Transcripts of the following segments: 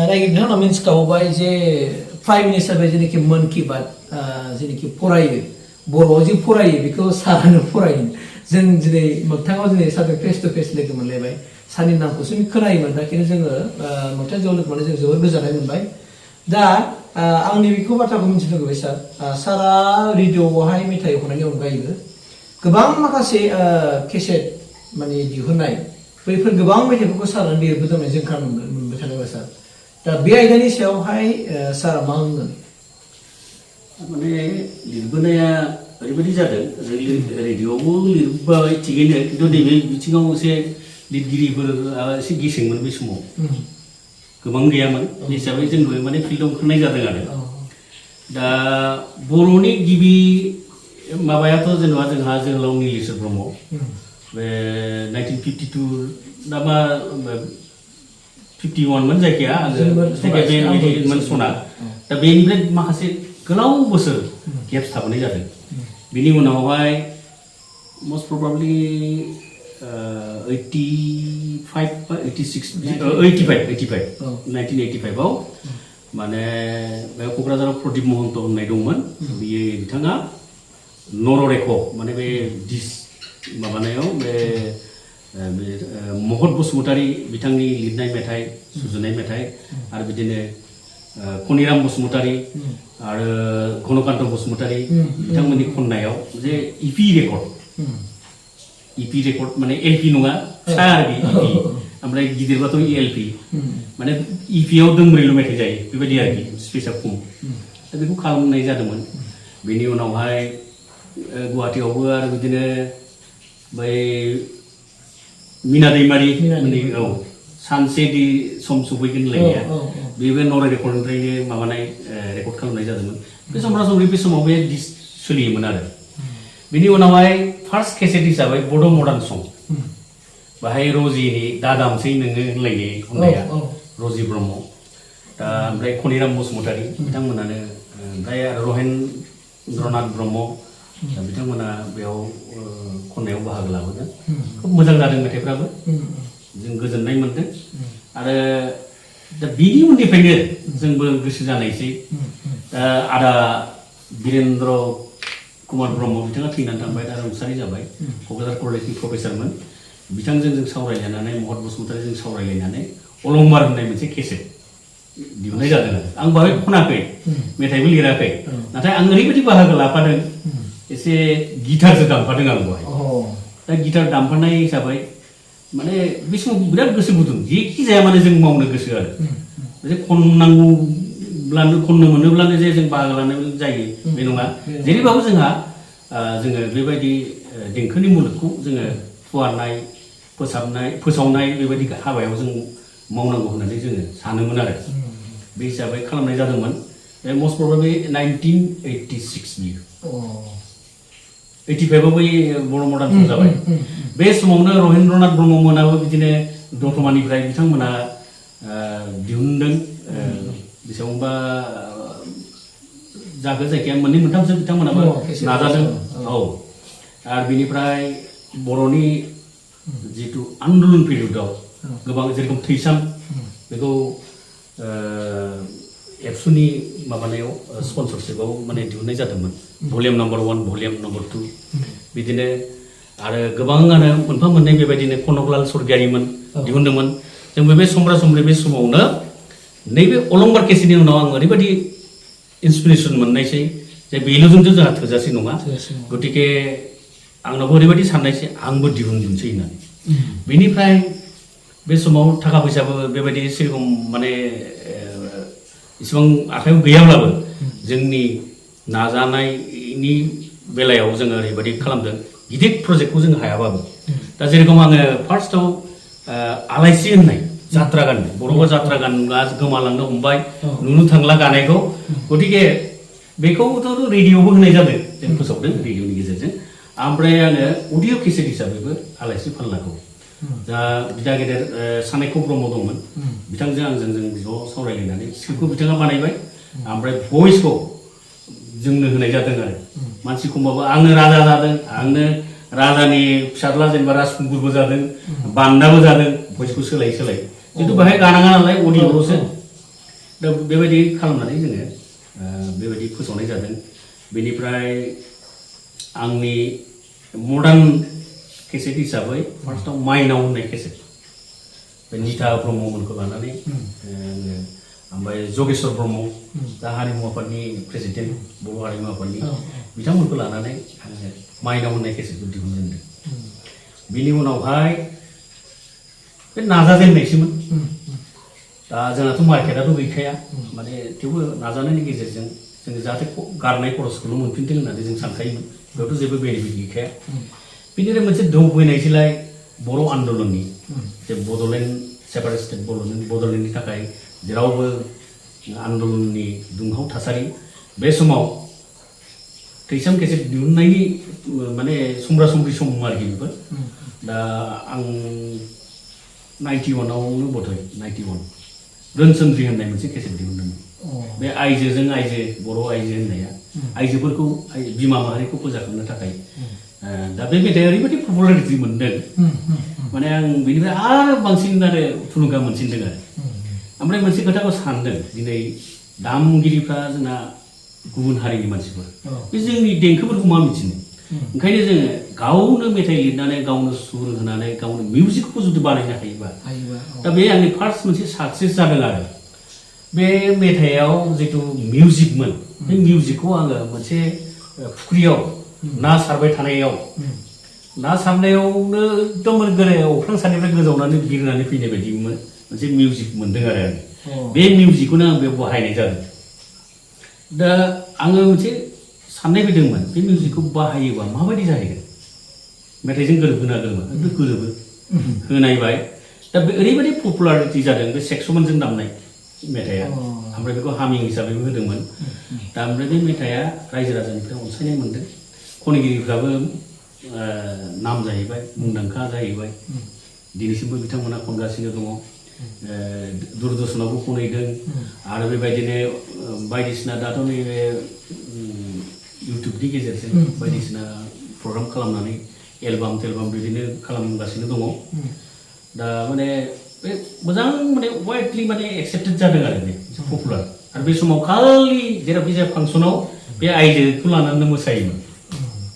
नायगिरनो होना मिन्थिखाबाय जे prime minister बे जेनेखि मन की बात जेनेखि फरायो बर'आव जे फरायो बेखौ सारानो फरायो जों दिनै मोगथाङाव दिनै सारजों फेस टु फेस लोगो मोनलायबाय सारनि नामखौसो खोनायोमोन दा खिन्थु जोङो मोगथाङाव लोगो मोननानै जों जोबोद गोजोननाय मोनबाय दा आंनि बेखौ बाथ्राखौ मिथिनो लुगैबाय सार सारा रेडिअ'आवहाय मेथाइ खननायनि अनगायैबो गोबां माखासे केसेट माने दिहुननाय बैफोर गोबां मेथाइफोरखौ सारा लिरबोदोंमोन जों खोनानो मोनबाय थादों सार दा बे आयदानि सायावहाय सारा मा होनगोन माने लिरबोनाया ओरैबायदि जादों रेडिअ'आवबो लिरबाय थिगैनो खिन्थु नैबे बिथिङाव एसे लिरगिरिफोर एसे गेसेंमोन बे समाव गोबां गैयामोन बे हिसाबै जोंबो माने फिल्डआव ओंखारनाय जादों आरो दा बर'नि गिबि माबायाथ' जेनेबा जोंहा जोहोलाव नीलेश्वर ब्रह्म बे 1952 दा मा 51 मोन जायखिया आङो सना दा बेनिफ्राय माखासे गोलाव बोसोर गेप्स थाबोनाय जादों बिनि उनावहाय मस्ट प्रबाबलि 1985 आव माने बे क'क्राझाराव प्रदीप महन्त होननाय दंमोन बियो बिथाङा नररेख' माने बे डिस माबानायाव बे महत बसुमतारी बिथांनि लिरनाय मेथाइ सुजुनाय मेथाइ आरो बिदिनो खनिराम बसुमतारी आरो घनकान्त बसुमतारी बिथांमोननि खन्नायाव जे इपि रेकर्ड माने एलपि नङा फिसा आरोखि इपि ओमफ्राय गिदिरबाथ' एलपि माने इपिआव दोंब्रैल' मेथाइ जायो बेबायदि आरोखि स्पेसा खम दा बेखौ खालामनाय जादोंमोन बेनि उनावहाय गुवाहाटियावबो आरो बिदिनो बै मीना दैमारि औ सानसेदि सम सफैगोन होनलायनाया बेबो नराय रेकर्डनिफ्रायनो माबानाय रेकर्ड खालामनाय जादोंमोन बे सरासनस्रायै बे समाव बे डिस सोलियोमोन आरो बिनि उनावहाय फार्स्ट केसेट हिसाबै बड' मडार्न सं बाहाय रजिनि दा दामसै नोङो होनलायनाय खन्नाया रजि ब्रह्म दा ओमफ्राय खनिराम बसुमतारी बिथांमोनानो ओमफ्राय आरो रहेन्द्रनाथ ब्रह्म दा बिथांमोना बेयाव खन्नायाव बाहागो लाबोदों खोब मोजां जादों मेथाइफ्राबो जों गोजोननाय मोनदों आरो दा बिनि उननिफ्रायनो जोंबो गोसो जानायसै आदा वीरेन्द्र कुमार ब्रह्म बिथाङा थैनानै थांबाय दा रुंसारि जाबाय क'क्राझार कलेजनि प्रफेसारमोन बिथांजों जों सावरायलायनानै महत बसुमतारीजों सावरायलायनानै अलंबार होननाय मोनसे केसेट दिहुननाय जादों आरो आं बाहाय खनाखै मेथाइबो लिराखै नाथाय आं ओरैबायदि बाहागो लाफादों एसे गिटारसो दामफादों आं बाहाय दा गिटार दामफानाय हिसाबै माने बे समाव बिराद गोसो गुदुं जेखि जाया माने जों मावनो गोसो आरो जे खननांगौब्लानो खननो मोनोब्लानो जे जों बाहागो लानो जायो बे नङा जेरैबाबो जोङो बेबायदि देंखोनि मुलुगखौ जोङो फुवारनाय फोसावनाय बेबायदि हाबायाव जों मावनांगौ होननानै जोङो सानोमोन आरो बे हिसाबै खालामनाय जादोंमोन बे मस्ट प्रबाबलि 1986 बियो 85आव बै बर' मडार्न सं जाबाय बे समावनो रहेन्द्रनाथ ब्रह्ममोनाबो बिदिनो दतमानिफ्राय बिथांमोना दिहुनदों बेसेबांबा जागो जायखिया मोननै मोनथामसो बिथांमोनाबो नाजादों औ आरो बिनिफ्राय बर'नि जितु आन्दलन पिरियडआव गोबां जेरखम थैसाम बेखौ एबसुनि माबानायाव स्पन्सरशिपआव माने दिहुननाय जादोंमोन भलिउम नम्बर 1 भलिउम नम्बर 2 बिदिनो आरो गोबाङानो मोनफा मोननै बेबायदिनो कनकलाल स्वर्गियारिमोन दिहुनदोंमोन जोंबो बे समब्रा समब्रि बे समावनो नैबे अलंबार केसेटनि उनाव आं ओरैबायदि इन्सपिरेसन मोननायसै जे बेल'जोंथ' जोंहा थोजासे नङा गतिके आंनावबो ओरैबायदि साननायसै आंबो दिहुनजोबनोसै होननानै बेनिफ्राय बे समाव थाखा फैसाबो बेबायदि सेरखम माने इसेबां आखायाव गैयाब्लाबो जोंनि नाजानायनि बेलायाव जोङो ओरैबायदि खालामदों गिदिर प्रजेक्टखौ जों हायाबाबो दा जेरखम आङो फार्स्टआव आलाइसि होननाय जात्रा गान बर'आ जात्रा गाना गोमालांनो हमबाय नुनो थांला गानायखौ गतिके बेखौथ' रेडिअ'बो होनाय जादों जों फोसावदों रेडिअ'नि गेजेरजों ओमफ्राय आङो अडिअ' केसेट हिसाबैबो आलाइसि फाल्लाखौ दा बिदा गेदेर सानायखौ ब्रह्म दंमोन बिथांजों आंजों जों ज' सावरायलायनानै स्क्रिप्टखौ बिथाङा बानायबाय ओमफ्राय भइसखौ जोंनो होनाय जादों आरो मानसि खमबाबो आंनो राजा जादों आंनो राजानि फिसाज्ला जेनेबा राजखुंगुरबो जादों बान्दाबो जादों भइसखौ सोलाय सोलाय खिन्थु बेहाय गानाङा नालाय अडिअ'ल'सो दा बेबायदि खालामनानै जोङो बेबायदि फोसावनाय जादों बेनिफ्राय आंनि मडार्न केसेट हिसाबै फार्स्टआव माइनाव होननाय केसेट बे निता ब्रह्ममोनखौ लानानै ओमफ्राय जगेश्वर ब्रह्म दा हारिमु आफादनि प्रेसिडेन्ट बर' हारिमु आफादनि बिथांमोनखौ लानानै माइनाव होननाय केसेटखौ दिहुनजेनदों बिनि उनावहाय बे नाजाजेननायसोमोन दा जोंहाथ' मार्केटआथ' गैखाया माने थेवबो नाजानायनि गेजेरजों जोङो जाहाथे गारनाय खरसखौल' मोनफिनथों होननानै जों सानखायोमोन बेयावथ' जेबो बेनिफिट गैखाया बिनिफ्राय मोनसे दौ फैनायसैलाय बर' आन्दलननि जे बड'लेण्ड सेपारेट स्टेट बड'लेण्डनि थाखाय जेरावबो आन्दलननि दुंहाव थासारि बे समाव थैसाम केसेट दिहुननायनि माने समब्रा समब्रि सम आरोखि बेफोर दा आं 91आवनो बधय 91 रोनसोन्द्रि होननाय मोनसे केसेट दिहुनदोंमोन बे आइजोजों आइजो बर' आइजो होननाया आइजोफोरखौ बिमा माहारिखौ फोजाखांनो थाखाय दा बे मेथाइआ ओरैबायदि पपुलारिटि मोनदों माने आं बेनिफ्राय आरो बांसिन आरो थुलुंगा मोनसिनदों आरो ओमफ्राय मोनसे खोथाखौ सानदों दिनै दामगिरिफ्रा जोंना गुबुन हारिनि मानसिफोर बे जोंनि देंखोफोरखौ मा मिथिनो ओंखायनो जोङो गावनो मेथाइ लिरनानै गावनो सुर होनानै गावनो मिउजिकखौ जुदि बानायनो हायोबा दा बे आंनि फार्स्ट मोनसे साक्सेस जादों आरो बे मेथाइआव जिथु मिउजिकमोन बे मिउजिकखौ आङो मोनसे फुख्रियाव ना सारबाय थानायाव ना सारनायावनो एकदम अख्रां सानिफ्राय गोजावनानै बिरनानै फैनाय बायदि मोनसे मिउजिक मोनदों आरो आं बे मिउजिकखौनो आं बेयाव बाहायनाय जादों दा आङो मोनसे साननाय फैदोंमोन बे मिउजिकखौ बाहायोबा माबायदि जाहैगोन मेथाइजों गोरोबगोना गोरोबा गोरोबो होनायबाय दा बे ओरैबायदि पपुलारिटि जादों बे सेक्स'मोनजों दामनाय मेथाइआ ओमफ्राय बेखौ हामिं हिसाबैबो होदोंमोन दा ओमफ्राय बे मेथाइआ रायजो राजानिफ्राय अनसायनाय मोनदों खनगिरिफ्राबो नाम जाहैबाय मुंदांखा जाहैबाय दिनैसिमबो बिथांमोना खनगासिनो दङ दुरदर्शनावबो खनहैदों आरो बेबायदिनो बायदिसिना दाथ' नैबे इउटुबनि गेजेरजों बायदिसिना प्रग्राम खालामनानै एलबाम टेलबाम बिदिनो खालामगासिनो दङ दा माने बे मोजां माने वाइडलि माने एक्सेप्टेड जादों आरो बे पपुलार आरो बे समाव खालि जेरावखि जाया फांसनाव बे आइजोखौ लानानै मोसायोमोन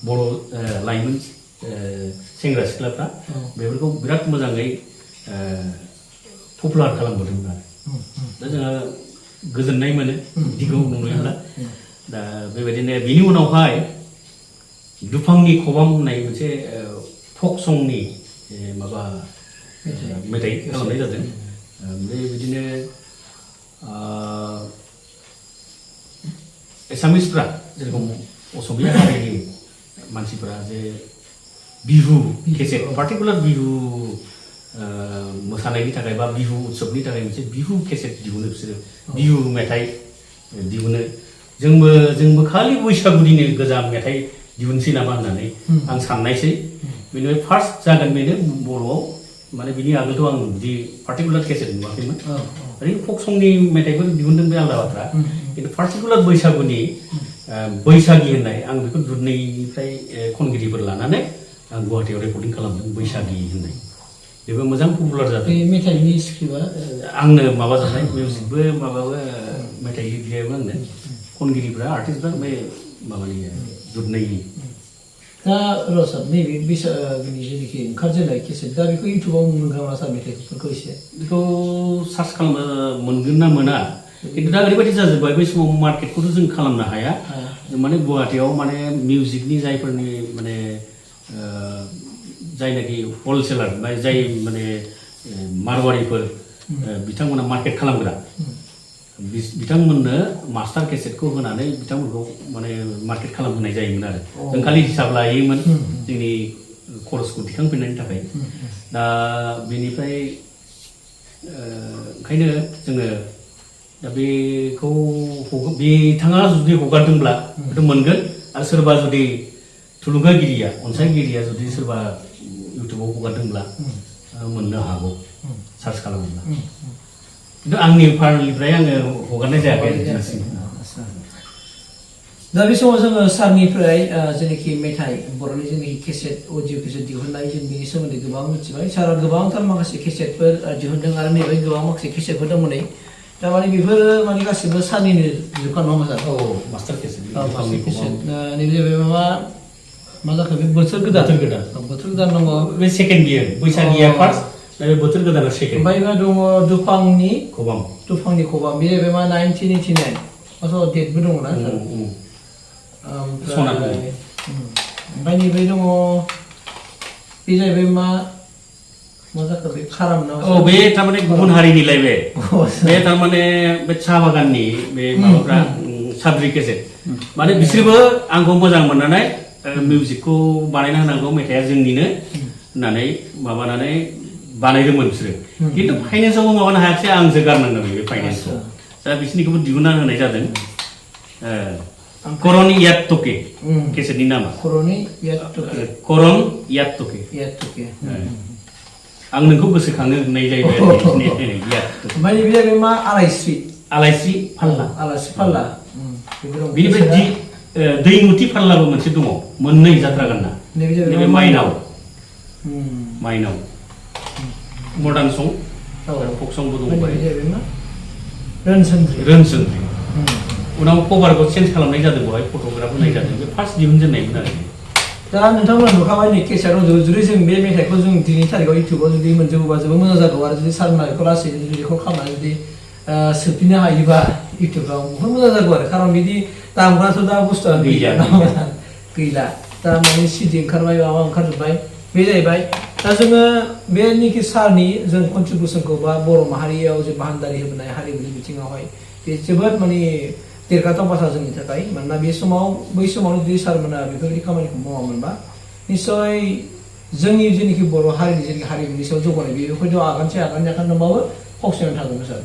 बर' लाइमोन सेंग्रा सिख्लाफ्रा बेफोरखौ बिराद मोजाङै पपुलार खालामबोदोंमोन आरो दा जोंहा गोजोननाय मोनो बिदिखौ नुयोब्ला दा बेबायदिनो बिनि उनावहाय दुफांनि खबाम होननाय मोनसे फक संनि माबा मेथाइ खालामनाय जादों बेबायदिनो एसामिसफ्रा जेरेखम असमिया हारिनि मानसिफोरा जे बिहु केसेट पार्टिकुलार बिहु मोसानायनि थाखाय बा बिहु उत्सबनि थाखाय मोनसे बिहु केसेट दिहुनो बिसोरो बिहु मेथाइ दिहुनो जोंबो खालि बैसागुनिनो गोजाम मेथाइ दिहुनसै नामा होननानै आं साननायसै बेनिफ्राय फार्स्ट जागोन बेनो बर'आव माने बिनि आगोलथ' आं बिदि पार्टिकुलार केसेट नुवाखैमोन ओरैनो फक संनि मेथाइफोर दिहुनदों बे आलादा बाथ्रा खिन्थु पार्टिकुलार बैसागुनि बैसागि होननाय आं बेखौ दुधनैनिफ्राय खनगिरिफोर लानानै आं गुवाहाटियाव रेकर्डिं खालामदों बैसागि होननाय बेबो मोजां पपुलार जादों बे मेथाइनि स्क्रिप्टआ आंनो माबा जानाय मिउजिकबो माबाबो मेथाइ लिरगिरियाबो आंनो खनगिरिफ्रा आर्टिस्टफ्रा बे माबानि दुधनैनि दा रसाद नैबे बैसागुनि जेनाखि ओंखारजेननाय केसेट दा बेखौ इउटुबाव मोनगोन नामा सार मेथाइफोरखौ एसे बेखौ सार्च खालामनो मोनगोन ना मोना खिन्थु दा ओरैबायदि जाजोब्बाय बै समाव मार्केटखौथ' जों खालामनो हाया माने गुवाहाटियाव माने मिउजिकनि जायफोरनि माने जायनाखि हलसेलार बा जाय माने मारवारिफोर बिथांमोना मार्केट खालामग्रा बिथांमोननो मास्टार केसेटखौ होनानै बिथांमोनखौ माने मार्केट खालामहोनाय जायोमोन आरो जों खालि हिसाब लायोमोन जोंनि खरसखौ दिखांफिननायनि थाखाय दा बेनिफ्राय ओंखायनो जोङो दा बेखौ बिथाङा जुदि हगारदोंब्ला बेथ' मोनगोन आरो सोरबा जुदि थुलुंगागिरिया अनसायगिरिया जुदि सोरबा इउटुबाव हगारदोंब्ला मोननो हागौ सार्च खालामोब्ला खिन्थु आंनि फारनिफ्राय आङो हगारनाय जायाखै दिनैसिम दा बे समाव जोङो सारनिफ्राय जेनाखि मेथाइ बर'नि जेनाखि केसेट अडिअ केसेट दिहुननाय जों बेनि सोमोन्दै गोबां मिथिबाय सारा गोबांथार माखासे केसेटफोर दिहुनदों आरो नैबे गोबां माखासे केसेटफोर दंमोन थारमाने बेफोरो माने गासिबो सारनिनो जुखान नङा सार औ मास्टार केसेट मास्टार केसेट नैबे माबा मा जाखो बे बोथोर गोदान बोथोर गोदान दङ बे सेकेन्ड बियो बैसागिया फार्स्ट दा बे बोथोर गोदाना सेकेन्ड ओमफ्राय मा दङ दुफांनि खबाम खबाम बे जाहैबाय मा 1989 फार्स्टआव डेटबो दङ ना सार सनालि ओमफ्राय नैबे दङ बे जाहैबाय मा जाखो बे खाराम ना औ बे थारमाने गुबुन हारिनिलाय बे थारमाने बे साहा बागाननि बे माबाफ्रा साद्रि केसेट माने बिसोरबो आंखौ मोजां मोननानै मिउजिकखौ बानायना होनांगौ मेथाइआ जोंनिनो होननानै माबानानै बानायदोंमोन बिसोरो खिन्थु फाइनेन्सआवबो माबानो हायाखिसै आंसो गारनांदों बे फाइनेन्सखौ दा बिसोरनिखौबो दिहुनना होनाय जादों करनि याद टके केसेटनि नामा करन याद टके आं नोंखौ गोसोखांनो होननाय जाहैबाय ओमफ्राय बे जाहैबाय मा आलायस्रि फाल्ला बेनिफ्राय दैमुथि फाल्लाबो मोनसे दङ मोननै जात्रा गानना नैबे माइनाव मडार्न सं फक संबो दंबाय रोनसोन्द्रि उनाव कभारखौ चेन्ज खालामनाय जादों बेवहाय फट'ग्राफ होनाय जादों बे फार्स्ट दिहुनजेननायमोन आरो दा नोंथांमोना नुखाबाय नै केसेटआव जुदि जों बे मेथाइखौ जों दिनैनि थारिखआव इउटुबाव जुदि मोनजोबोबा जोबोद मोजां जागौ आरो जुदि सारमोना बेखौ लासैनो जुदि रेकर्ड खालामनानै जुदि सोफिननो हायोबा इउटुबाव बुहुत मोजां जागौ आरो खारन बिदि दामग्राथ' दा बुस्थुआ गैला दा माने सिडि ओंखारबाय माबा ओंखारजोब्बाय बे जाहैबाय दा जोङो बेनिखि सारनि जों कन्ट्रिबिउसनखौ बा बर' माहारियाव जे बाहानदारि होबोनाय हारिमुनि बिथिङावहाय बे जोबोद माने देरगाथाव बाथ्रा जोंनि थाखाय मानोना बै समावनो जुदि सारमोना बेफोरबायदि खामानिखौ मावामोनबा निस्सय जोंनि जेनाखि बर' हारिनि जेनाखि हारिमुनि सायाव जौगानाय बेयो हयथ' आगान से आगान दंबावो फावसायनानै थागौमोन सार